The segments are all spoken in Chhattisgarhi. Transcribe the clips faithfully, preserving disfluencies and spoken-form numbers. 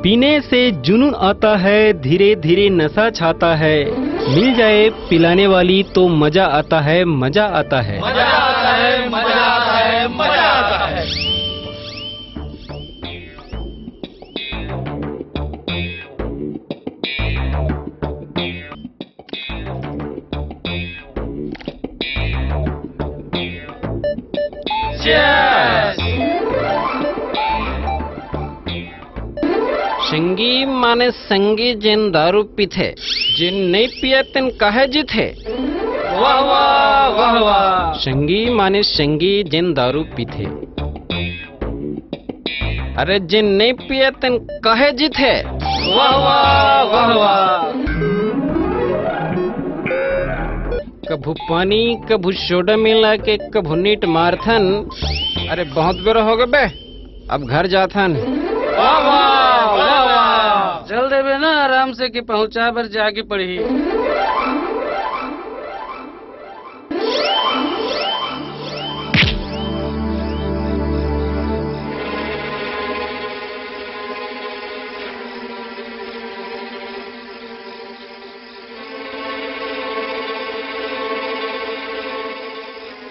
पीने से जुनून आता है, धीरे धीरे नशा छाता है। मिल जाए पिलाने वाली तो मजा आता है, मजा आता है। मजा आता है, मजा आता है, मजा आता है। संगी माने संगी जेन दारू पीथे, जेन नइ पिये तेन काहे जीथे? वाह, वाह, वाह, वाह। संगी माने संगी जेन दारू पीथे। अरे, जेन नइ पिये तेन काहे जीथे? वाह, वाह, वाह, वाह। कभू पानी, कभू सोडा मिला के, कभू नीट मारथन। अरे, बहुत बेरा हो गे बे, अब घर जाथन। वाह, वाह, वाह, वाह। चल देबे ना आराम से कि पहुंचा बर जाके पड़ही।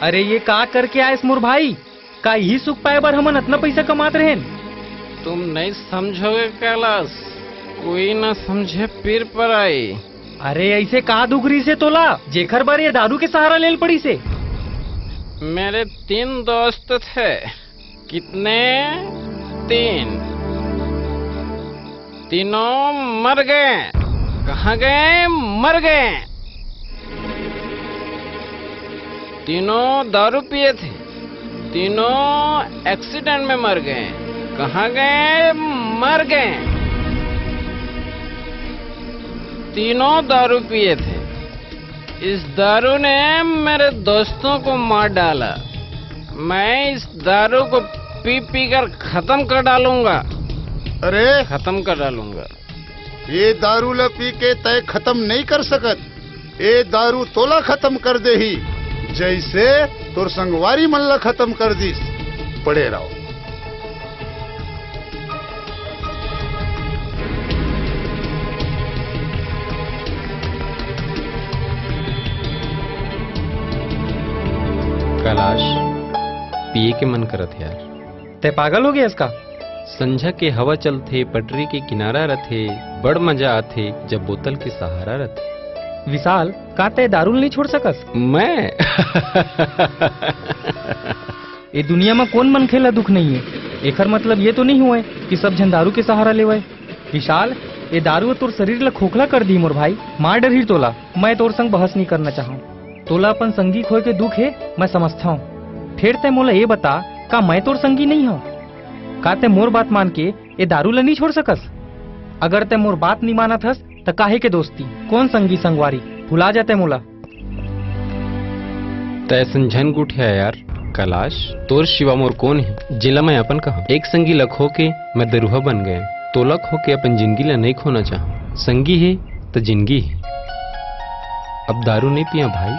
अरे, ये का करके आयस मोर भाई? का इही सुख पाए बर हमन अतना पइसा कमात रहेन? तुम नहीं समझोगे कैलाश, कोई ना समझे पीर पराई। अरे, ऐसे का दुख रहिसे तोला, जेखर बर ये दारू के सहारा लेल पड़िसे? मेरे तीन दोस्त थे। कितने? तीन। तीनों मर गए। कहाँ गए? मर गए। तीनों दारू पिए थे, तीनों एक्सीडेंट में मर गए। कहाँ गए? मर गए। तीनों दारू पिए थे। इस दारू ने मेरे दोस्तों को मार डाला। मैं इस दारू को पी पी कर खत्म कर डालूंगा। अरे, खत्म कर डालूंगा। ये दारू ला पी के तय खत्म नहीं कर सकत। ए दारू तोला खत्म कर देही, जैसे तोर संगवारी मन ला खत्म कर दिस। पड़े रहो। कैलाश, पिए के मन करत हे यार। तै पागल हो गया इसका? संझा के हवा चलथे, पटरी के किनारा रथे, बड़ मजा आथे, जब बोतल के सहारा रथे। विशाल, का तै दारू ल नहीं छोड़ सकस? मैं? ए दुनिया म कोन मनखे ला दुख नहीं है? एखर मतलब ये तो नहीं हुए कि सब झन दारू के सहारा लेवय। विशाल, ए दारू ह तोर शरीर ला खोखला कर दी मोर भाई, मार डरही तोला। मैं तोर संग बहस नहीं करना चाहूँ। तोला अपन संगी खोए के दुख हे, मैं समझथव। फेर तै मोला ये बता, का मैं तोर संगी नहीं हव? का तै मोर बात मान के ए दारू ला नहीं छोड़ सकस? अगर तै मोर बात नहीं मानत हस, त काहे के दोस्ती? कोन संगी संगवारी? भुला जा तै मोला। तै अइसन झन गुठिया यार कैलाश, तोर सिवा मोर कोन हे, जेला मैं अपन कहूँ? एक संगी ला खो के मैं दरुहा बन गए, तोला खो के अपन जिंदगी ला नहीं खोना चाहूँ। संगी हे त जिंदगी हे। अब दारू नहीं पिया भाई,